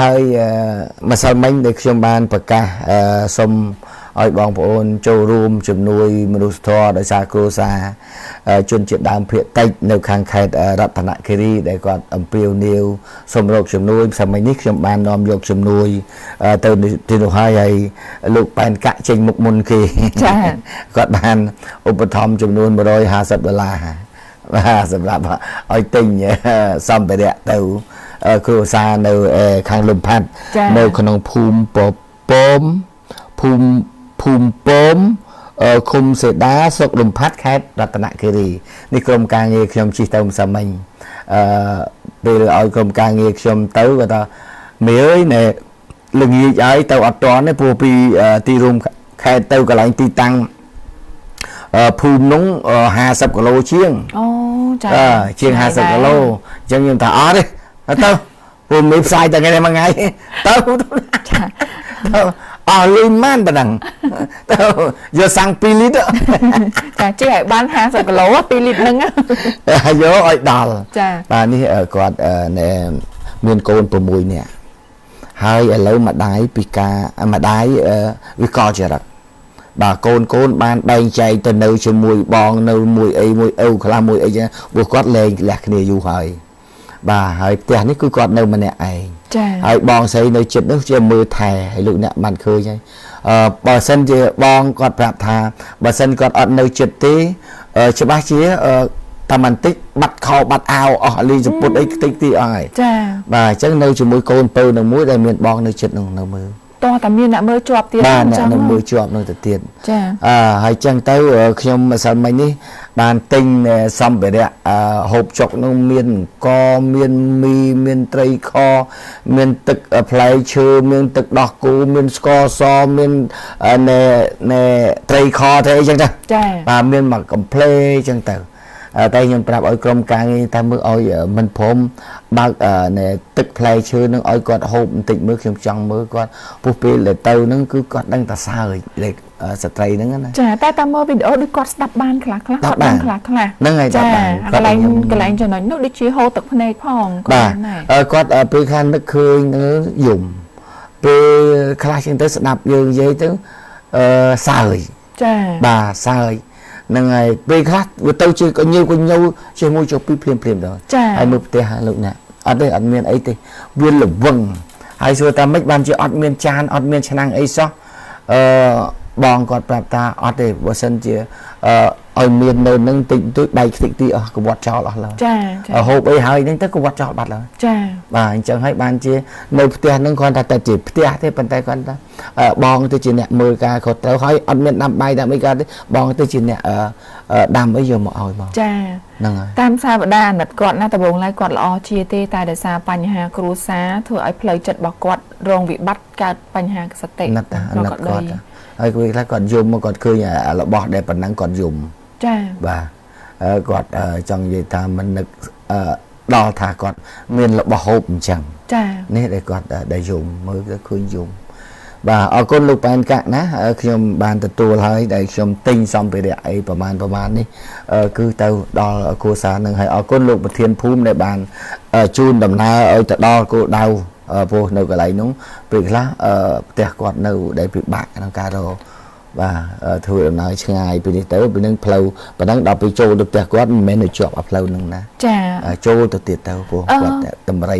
ហើយម្សិលមិញដែលខ្ញុំបានប្រកាសសូមឲ្យបងប្អូនចូលរួមជំនួយមនុស្សធម៌ដោយសារគ្រួសារជនជាតិដើមភាគតិចនៅខាងខេត្តរតនគិរីដែលគាត់អំពាវនាវសូមរកជំនួយម្សិលមិញនេះខ្ញុំបាននាំយកជំនួយទៅទីនោះហើយហើយលោកប៉ែនកាក់ចេញមុខមុនគេ ចា៎ គាត់បានឧបត្ថម្ភចំនួន150ដុល្លារបាទសម្រាប់ឲ្យទិញសម្ភារៈទៅគ្រួសារនៅខាងលំផាត់ ចា៎ នៅក្នុងភូមិពពមភូមិភូមិពមឃុំសេដាស្រុកលំផាត់ខេត្តរតនគិរីនេះក្រុមការងារខ្ញុំជិះទៅម្សិលមិញអឺពេលឲ្យក្រុមការងារខ្ញុំទៅគាត់ថាមេអើយណែល្ងាចហើយទៅអត់តាន់ទេព្រោះពីទីរួមខេត្តទៅកន្លែងទីតាំងភូមិនោះ50គីឡូជាង អូចា អឺជាង50គីឡូអញ្ចឹងខ្ញុំថាអត់ទេទៅព្រោះមេផ្សាយតែថ្ងៃនេះមួយថ្ងៃទៅ ចា ទៅអស់លុយម៉ានប៉ុណ្ណឹងទៅយកសាំង2លីត្រ ចាជិះឲ្យបាន50គីឡូ2លីត្រហ្នឹង យកឲ្យដល់ ចា បាទនេះគាត់ណែមានកូន6នាក់ហើយឥឡូវម្ដាយពិការម្ដាយវិកលចរិតបាទកូនកូនបានបែងចែកទៅនៅជាមួយបងនៅមួយអីមួយឪខ្លះមួយអីចឹងព្រោះគាត់លែងលះគ្នាយូរហើយបាទហើយផ្ទះនេះគឺគាត់នៅម្នាក់ឯង ចា ហើយបងស្រីនៅចិត្តនោះជាមើលថែហើយលោកអ្នកបានឃើញហើយអឺបើសិនជាបងគាត់ប្រាប់ថាបើសិនគាត់អត់នៅចិត្តទេច្បាស់ជាតែបន្តិចបាត់ខោបាត់អាវអស់លីសពុតអីខ្ទេចទីអស់ហើយ ចា បាទអញ្ចឹងនៅជាមួយកូនពៅនឹងមួយដែលមានបងនៅចិត្តនោះនៅមើល តោះតែមានអ្នកមើលជាប់ទៀត បាទអ្នក អញ្ចឹង នៅមើលជាប់នៅទៅទៀត ចា អឺហើយចឹងទៅខ្ញុំម្សិលមិញនេះបានទិញសម្ភារៈហូបចុកនោះមានអង្គមានមីមានត្រីខមានទឹកផ្លែឈើមានទឹកដោះគោមានស្ករសមានណែណែត្រីខទៅអីចឹងទៅ ចា បាទមានមកកំ pl េចឹងទៅតែខ្ញុំប្រាប់ឲ្យក្រុមការងារតែមើលឲ្យមិនព្រមបើកណែទឹកផ្លែឈើនឹងឲ្យគាត់ហូបបន្តិចមើលខ្ញុំចង់មើលគាត់ពោះពេលដែលទៅនឹងគឺគាត់ដឹងតែសើចលេខស្ត្រីហ្នឹងណា ចាតែតាមមើលវីដេអូដូចគាត់ស្ដាប់បានខ្លះខ្លះ ស្ដាប់ គាត់ដឹងខ្លះខ្លះ ហ្នឹងហើយស្ដាប់បាន កន្លែងកន្លែងចំណុចនោះដូចជាហូរទឹកភ្នែកផង បាទ គាត់ដែរ គាត់ពេលខ្លះនឹកឃើញនឹងយំពេលខ្លះជាងទៅស្ដាប់យើងនិយាយទៅអឺសើច ចា បាទសើចហ្នឹងហើយពេលខ្លះវាទៅជាកញើកញើជាមួយចុះពីភ្លាមភ្លាមទៅ ចា ហើយមើលផ្ទះលោកអ្នកអត់ទេអត់មានអីទេវាល្វឹងហើយសួរថាម៉េចបានជាអត់មានចានអត់មានឆ្នាំងអីសោះអឺបងគាត់ប្រាប់ថាអត់ទេបើសិនជាអឺឲ្យមាននៅនឹងតិចតួចបែកខ្ទេចទីអស់កវត្តចោលអស់ឡើយ ចាចា ហូបអីហើយហ្នឹងទៅកវត្តចោលបាត់ឡើយ ចា បាទអញ្ចឹងហើយបានជានៅផ្ទះហ្នឹងគ្រាន់តែតែជាផ្ទះទេប៉ុន្តែគ្រាន់តែបងទៅជាអ្នកមើលការខុសត្រូវហើយអត់មានដាំបាយដាំអីកើតទេបងទៅជាអ្នកដាំអីយកមកឲ្យមក ចា ហ្នឹងហើយ តាមសាវតាអាណិតគាត់ណាដំបូងឡើយគាត់ល្អជាទេតែដោយសារបញ្ហាគ្រួសារធ្វើឲ្យផ្លូវចិត្តរបស់គាត់រងវិបត្តិកើតបញ្ហាសតិ អាណិតអាណិត ក៏ គាត់ហើយគាត់ខ្លះគាត់យំមកគាត់ឃើញអារបស់ដែលប៉ុណ្ណឹងគាត់យំ ចា បាទគាត់ចង់និយាយថាមិននឹកដល់ថាគាត់មានរបស់ហូបអញ្ចឹង ចា នេះដែលគាត់ដែលយំមើលទៅឃើញយំបាទអរគុណលោកប៉ែនកាក់ណាខ្ញុំបានទទួលហើយដែលខ្ញុំទិញសម្ភារៈអីប្រមាណប្រមាណនេះគឺទៅដល់គ្រួសារនឹងហើយអរគុណលោកប្រធានភូមិដែលបានជូនដំណើរឲ្យទៅដល់គោលដៅព្រោះនៅកន្លែងនោះពេលខ្លះផ្ទះគាត់នៅដែលពិបាកក្នុងការរកបាទធ្វើដំណើរឆ្ងាយពីនេះទៅពីនឹងផ្លូវប៉ុណ្ណឹងដល់ពេលចូលទៅផ្ទះគាត់មិនមែននៅជាប់អាផ្លូវហ្នឹងណា ចា ចូលទៅទៀតទៅព្រោះគាត់តម្រៃ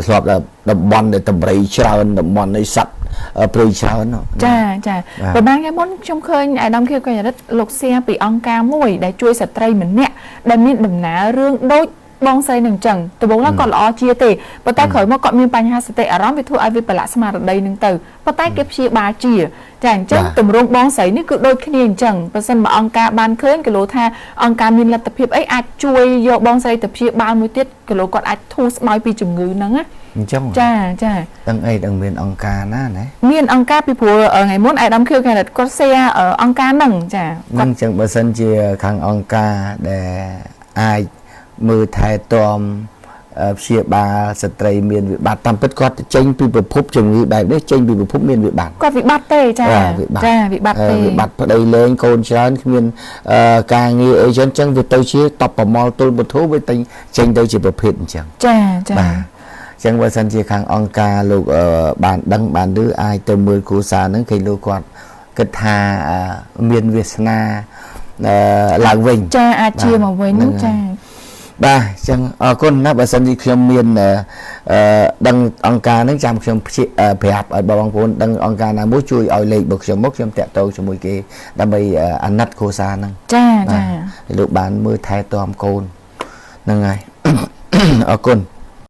ធ្លាប់ដល់តំបន់ដែលតម្រៃច្រើនតំបន់នៃសត្វព្រៃច្រើន ចាចាប្រហែលថ្ងៃមុនខ្ញុំឃើញអាដាមខៀវកញ្ញារិទ្ធលោកសៀពីអង្គការមួយដែលជួយស្ត្រីម្នាក់ដែលមានដំណើររឿងដូចបងស្រីនឹងអញ្ចឹងដំបូងឡើយគាត់ល្អជាទេប៉ុន្តែក្រោយមកគាត់មានបញ្ហាសតិអារម្មណ៍វាធ្វើឲ្យវិបលៈស្មារតីនឹងទៅប៉ុន្តែគេព្យាបាលជាចាអញ្ចឹងទម្រង់បងស្រីនេះគឺដូចគ្នាអញ្ចឹងបើសិនបើអង្គការបានឃើញគីឡូថាអង្គការមានលទ្ធភាពអីអាចជួយយកបងស្រីទៅព្យាបាលមួយទៀតគីឡូគាត់អាចធូរស្បើយពីជំងឺហ្នឹងណា អញ្ចឹង ចាចា ដឹងអីដឹងមានអង្គការណាណា មានអង្គការពីព្រោះថ្ងៃមុនអាដាមខៀវកែរិតគាត់ share អង្គការហ្នឹងចា ហ្នឹងចឹងបើសិនជាខាងអង្គការដែលអាចមើលថែទាំព្យាបាលស្ត្រីមានវិបត្តិតាមពិតគាត់ចេញពីប្រភពជំងឺបែបនេះចេញពីប្រភពមានវិបត្តិ គាត់វិបត្តិទេចាចាវិបត្តិទេ វិបត្តិប្តីលែងកូនច្រើនគ្មានការងារអីចឹងចឹងវាទៅជាតបប្រមល់ទល់បធូវាចេញទៅជាប្រភេទអញ្ចឹង ចាចា បាទ ចឹងបើសិនជាខាងអង្គការលោកបានដឹងបានឮអាចទៅមើលគ្រួសារហ្នឹងឃើញលោកគាត់គិតថាមានវាសនាឡើងវិញ ចាអាចជាមកវិញចា បាទអញ្ចឹងអរគុណណាបើសិនជាខ្ញុំមានដឹងអង្គការហ្នឹងចាំខ្ញុំប្រាប់ឲ្យបងប្អូនដឹងអង្គការណាមួយជួយឲ្យលេខរបស់ខ្ញុំមកខ្ញុំតាក់ទងជាមួយគេដើម្បីអាណិតគ្រួសារហ្នឹង ចាចា លោកបានមើលថែទាំកូនហ្នឹងហើយ អរគុណ។